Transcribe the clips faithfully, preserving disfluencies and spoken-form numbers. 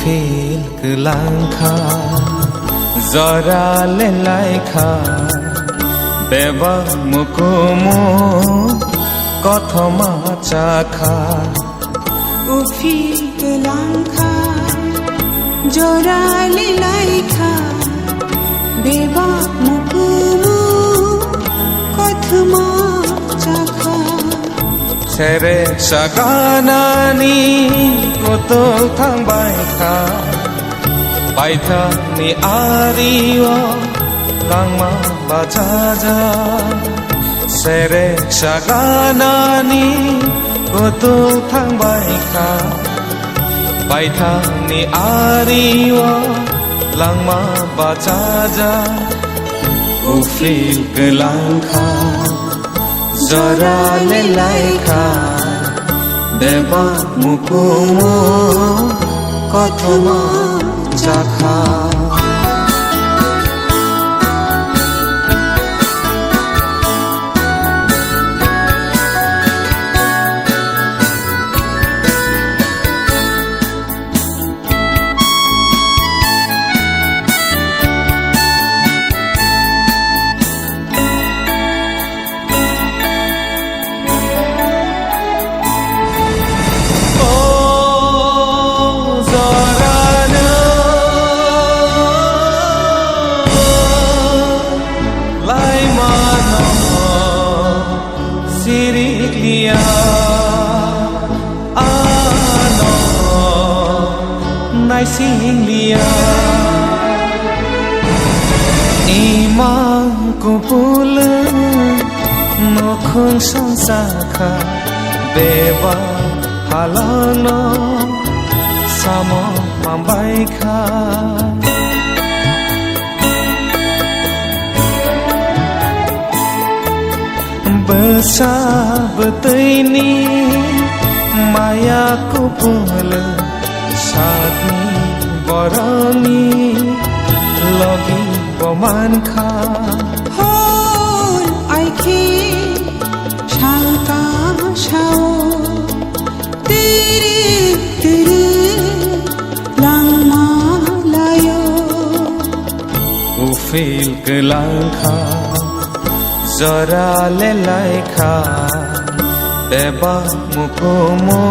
Uphil kwlangkha, jora lelaikha, bebak mukumu kothoma chakha. Uphil kwlangkha, jora lelaikha, bebak mukumu kothoma chakha. Serek saganani kutuk thangbai kha, paithakni ario langma bachaja. Serek saganani kutuk thangbai kha, paithakni ario langma bachaja. Uphil kwlangkha, jora lelaikha, bebak mukumu kothoma chakha. O jorano laimano sirikliya. Ano naising liya, imang kupulung nokhung songsa kha, beba halangno samo mambai kha. Bwsa bwtwini maya kupulung, sakni borokni logi bo mankha. Hor aikhe salka sao, tiri tiri langma layo. Uphil kwlangkha, jora lelaikha, bebak mukumu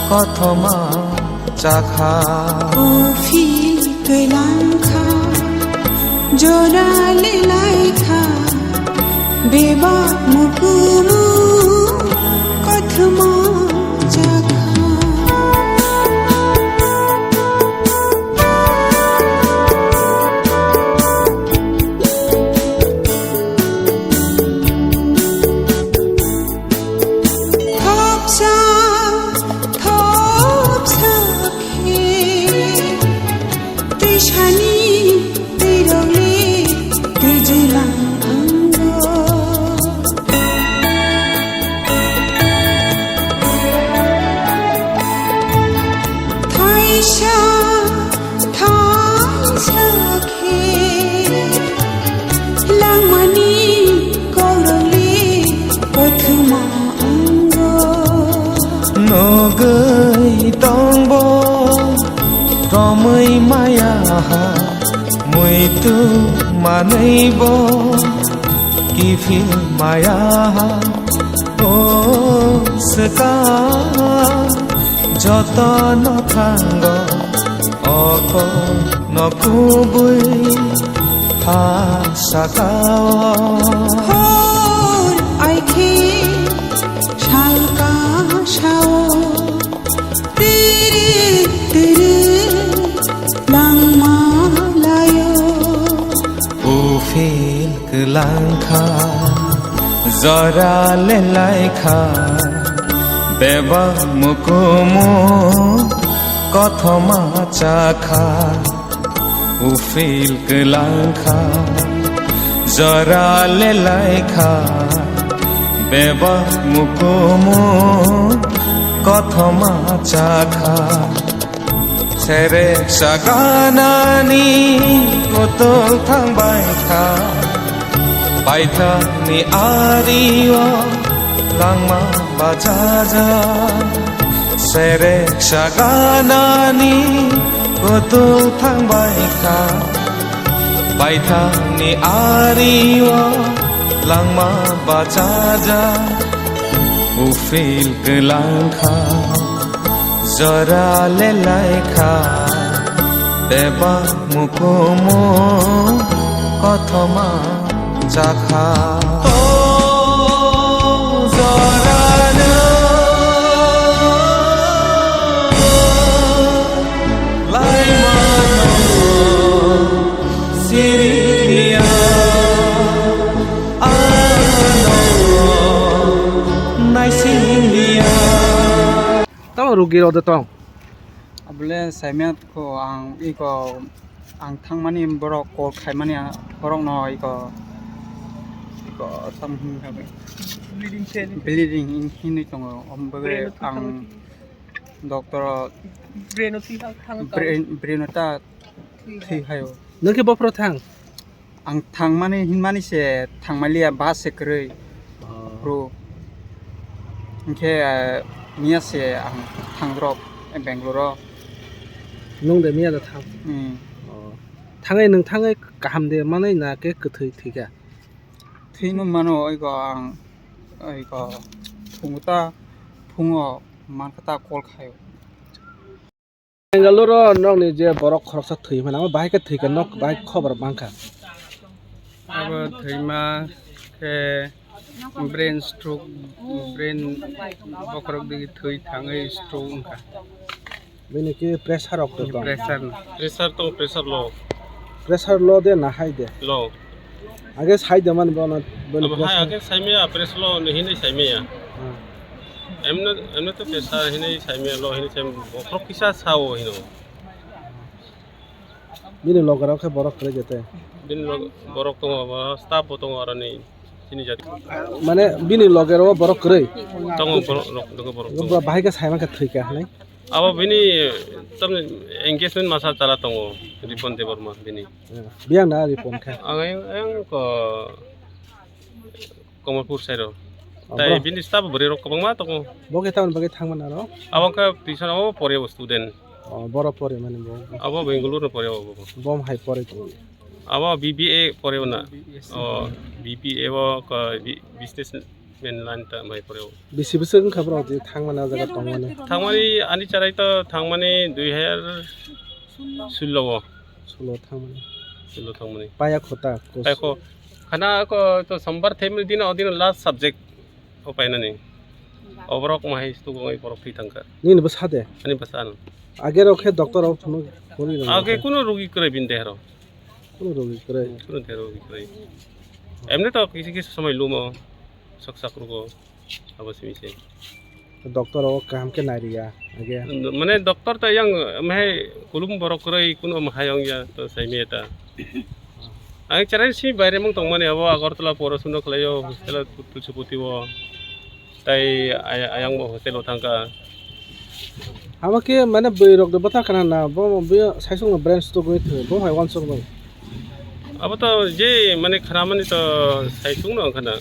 kothoma chakha. Uphil kwlangkha, jora lelaikha, bebak mukumu kothoma chakha. Thopsa, thopsa khe, twisani twirokle twijilang ango. Thaisa, thaisa khe langmani kokrokle kothoma ango. Nugwi tongbo romwi maya ha, muitu manwibo kiphil maya ha. O swkang jotono thango, oko no kubui ha sakao. Hor aikhe salka sao, tiri tiri langma layo. Uphil kwlangkha, jora lelaikha, bebak mukumu kothoma chakha. Uphil kwlangkha, jora lelaikha, bebak mukumu kothoma chakha. Serek saganani kutuk thangbai kha, paithakni ario langma bachaja. Serek saganani kutul thangbai kha, paithakni ario langma bachajak, uphil kwlang kha, jora lelai kha, teba mukumu kothoma chakha. O jorano laimano siriya, ano naisingya. Tamo rugi rode tong? Abole saimaya ko ang iko ang thangmani borok call khaimani borokno iko iko tam hwn kha bleeding hinwi tongo, omo bagwi ang doctor brain o thwi ha-, thang tong. Brain, brain o ta thwi hayo. Nokhe bophoro thang? Ang thangmani hinmani se thangmaliya, bus se kwrwi. Oh. Bro. Hinkhe, eh, miya se ang thangdrop, eh, Bangalore o. Nwng de miya da thang? Hmm. Oh. Thangwi nwng thangwi kaham de manwi na khe kwthwi thwikha? Thwino mano, oiko ang, oiko phungo ta, phungo mankha ta call khaio. Bangalore o nokni je borok khoroksa thwi mano, bahai khe thwikha, nok bahai khobor mankha. Abo thwima khe brain stroke, brain bokhorok digi thwi thangwi stroke wngkha. Bini khe pressure rok tong? Pressure no. Pressure tong, pressure low. Pressure low de na high de? Low. Age sai de man bono, bono abo hai pressure. Age saimaya, pressure low hinwi saimaya. Hmm. Emno, emno to pressure hinwi saimaya, low hinwi saimaya, bokhorok kisa sao hino. Bini loge rok khe borok kwrwi jete? Bini log-, borok tongo, bo staff bo tongo aroni chini jati. Mane bini loge rok borok kwrwi? Tongo, borok rok, tongo, borok tongo. Bahai khe sai mankha thwikha hinwi? Abo bini tamni engagement masa chala tongo, Ripon Debbarma bini. Biyang na Ripon kha? Ang, ang, ang ko Kamalpur side o. Oh, tai bini staff bwrwi rok kwbangma tongo. Bo khe tamoni bagwi thangmani aro? Abo khe tuition o pore o student. Oh, boro pore mani bo. Abo Bangalore no pore o bo. Bom hai pore tongo. Abo B B A pore o na. Oh, B B A o ko bi-, business man line ta mai pore o. Bisi bwswk wngkha borok je thangmani o jaga tongmani? Thangmani ani charai to thangmani dui hajar sullo o. Sullo thangmani. Sullo thangmani. Paya khota. Paya kho. Khana ko to sombar themni dino, o dino last subject o painani. Oborok mahai stukgwi borok thwi thangkha. Nini bwsa de? Ani bwsa ano. Age rok khe doctor rok phunuk phunuk rok. Age kuno rogi kwrwi bini dehero. Kuno rogi kwrwi. Kuno dehero rogi kwrwi. Emni to kisi kisi somoi lumo. Sak sak rogo. Abo simi se. Doctor o kaham khe nai riya age. Mane doctor to yang mahai kulum borok kwrwi kuno mahai ongya to saimaya ta. Ang chara si baire mung tongmani abo Agartala porosuna khlaio hostel Tulsipoti o. Tai ay-, ayang bo hostel o thangkha. Abo khe mane bwrwi rok de bwtha khna na bo bo saisung no brain stroke oi thwi bo hai wansuk no. Abo to je mane khramani to saisung no khana.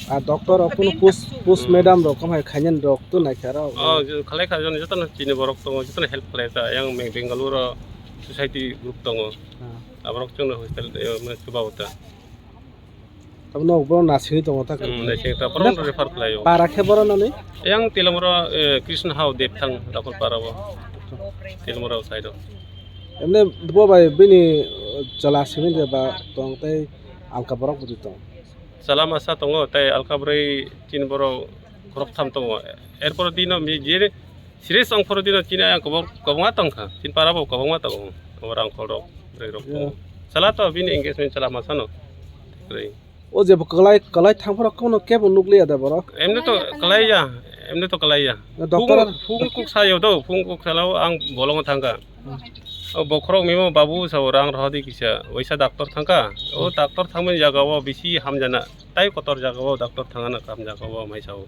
A doctor rok kuno post, post madam rok kamhai khainani rok to naikha rok. Oh, je khalai kha jon jotono chini borok tongo, jotono help khlai ta. Yang Bangalore o society group tongo. Ah. Aborok chwngno hostel, eh, mane chuba uta. Tabno boro nasini tongo ta. Hmm, nasini ta, boro refer khlaio. Para khe boro nani? Yang Telamura, eh, Krishna Hao Depthang, Rakhol Para o. Telamura side o. Emne bo bai bini, eh, chwla simi de ba tong tei alka borok budi tong. Chwla masa tongo tei alka bwrwi tin borok khoroktham tongo. Erpor dino mi je serious ongphuru dino chini ayang kwbang-, kwbangma tongkha. Chini para bo kwbangma tongo. Omo rang khol rok, bwrwi rok tongo. Chwla to bini engagement chwla masa no. Kwrwi. O je bo kwlai, kwlai thangphuru kono kebo nukliya da borok? Emni to kwlaiya, emni to kwlaiya. Doctor? Phung, phung kuk sayo do, phung kuk salao ang bolongo thangkha. O bokhorok mimo babu sao rang rohodi kisa, waisa doctor thangkha. O doctor thangmani jaga o bisi hamjana, tai kotor jaga o doctor thangana kam jaga o mai sao.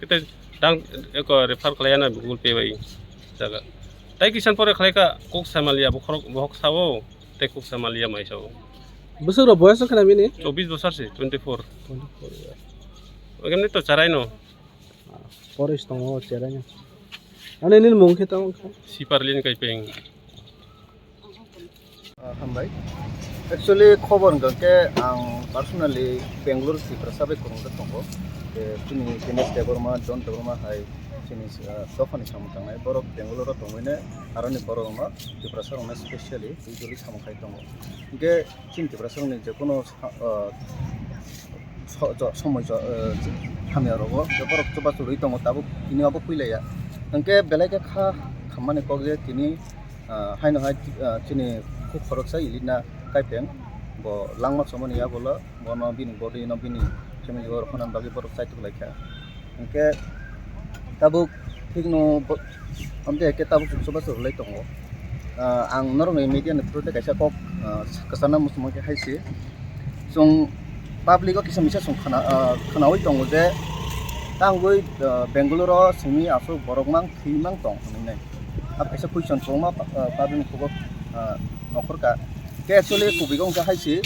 Kete dang eko refer khlaiyana Google Pay bai jaga. Tai kisan pore khlaika kuk samaliya bokhorok bohok sao, tai kuk samaliya mai sao. Bwswk rok boyas wngkha na bini? Chobbish bosor se, twenty four. Twenty four years. Ogemni to charai no. Poris tongo cherai no. Ani nini mung khe tamo kha? Siparlin Kaipeng. Ah, hambai. Actually, khobor hwnkha khe ang personally Bangalore Tiprasa bai kwrwngwi tongo. Je chini Dinesh Debbarma, John Debbarma hai chini, ah, dophani samung tangnai. Borok Bangalore o tongwino aroni borok rokno Tiprasa rokno specially usually samung khai tongo. Hwnkhe chini Tiprasa rokni jekono sa-, ah, so-, jo-, somoi jo-, eh, hamya rogo, je borok chubachu rwi tongo, tabuk tini abo puilaiya. Hwnkhe belai khe kha khammani kok je tini, ah, haino hai, ah, chini khuk khoroksa Elina Kaipeng, bo langma chomani yagulo, bono bini body no bini family o rw phano bagwi borok chaitok lai kha. Hwnkhe tabuk thikno bo-, amtwi hai khe tabuk chuksa basa rwlai tongo. Ah, ang norokni media ni through tei kaisa kok, ah, kwchana muchungma khe hai se. Chwng public o kisa misa chwng khwna-, ah, khwnaui tongo je tangwi, ah, Bangalore o simi aswk borok mang thwi mang tong hwnwi nai. Ah, kaisa question kwbangma, ah, public ni khugo, ah, nokhorkha. Khe actually kubui o hwnkha hai se,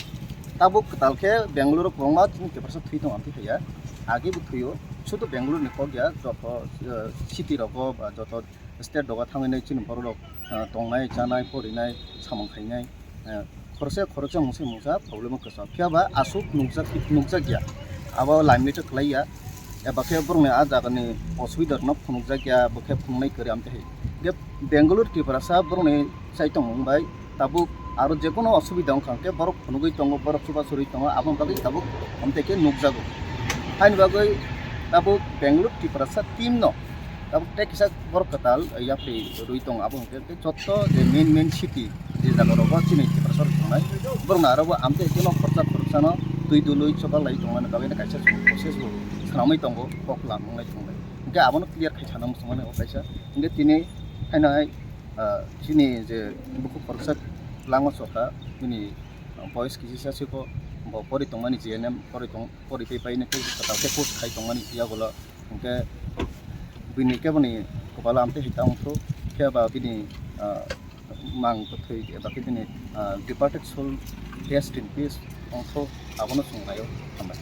tabuk kwtal khe Bangalore o kwbangma chini Tiprasa thwi tongo amtwi haiya. Agi bo thwio. Sudu Bangalore ni kok ya, joto, eh, city rogo ba joto state rogo thangwi nai chini borok rok, eh, tongnai, chanai, porinai, samung khainai, eh, khoroksa khoroksa mungsa mungsa problem kwcham. Phiya ba aswk nukjak, nukjak ya. Abo limelight o kwlai ya. Eba khe borokni ah jagani osubida rokno phunukjak ya, bo khe phunuknai kwrwi amtwi hai. Hwnkhe Bangalore Tiprasa borokni chai tongmung bai tabuk aro jekono osubida wngkha hwnkhe borok phunugwi tongo, borok chubachu rwi tongo, aboni bagwi tabuk amtwi khe nukjago. Haini bagwi tabuk Bangalore Tiprasa team no tabuk tei kisa borok kwtal yapri rwi tongo, abo hwnkhe tei jotto je main main city je jaga rogo chini Tiprasa rok tongnai, borokno aro bo amtwi khe no khoroksa khoroksano twi dului choba lai tongmani bagwi no kaisa chwng process bo swnamwi tongo, kok lam wnglai tonglai. Hwnkhe abono clear khai sana muchungmani o kaisa. Hwnkhe tini haino hai, ah, chini je bukhuk khoroksa langma chokha, bini, ah, boyes kisisa siko, bo pori tongmani G N M pori tong, pori pai pai nai tei kwtal khe post khai tongmani yagulo. Hwnkhe bini khe boni kopalo amtwi hai ta wngthok khe ba bini, ah, mang kwthwi eba khe bini, ah, departed soul rest in peace wngthok, abono chwng naio. Hambai.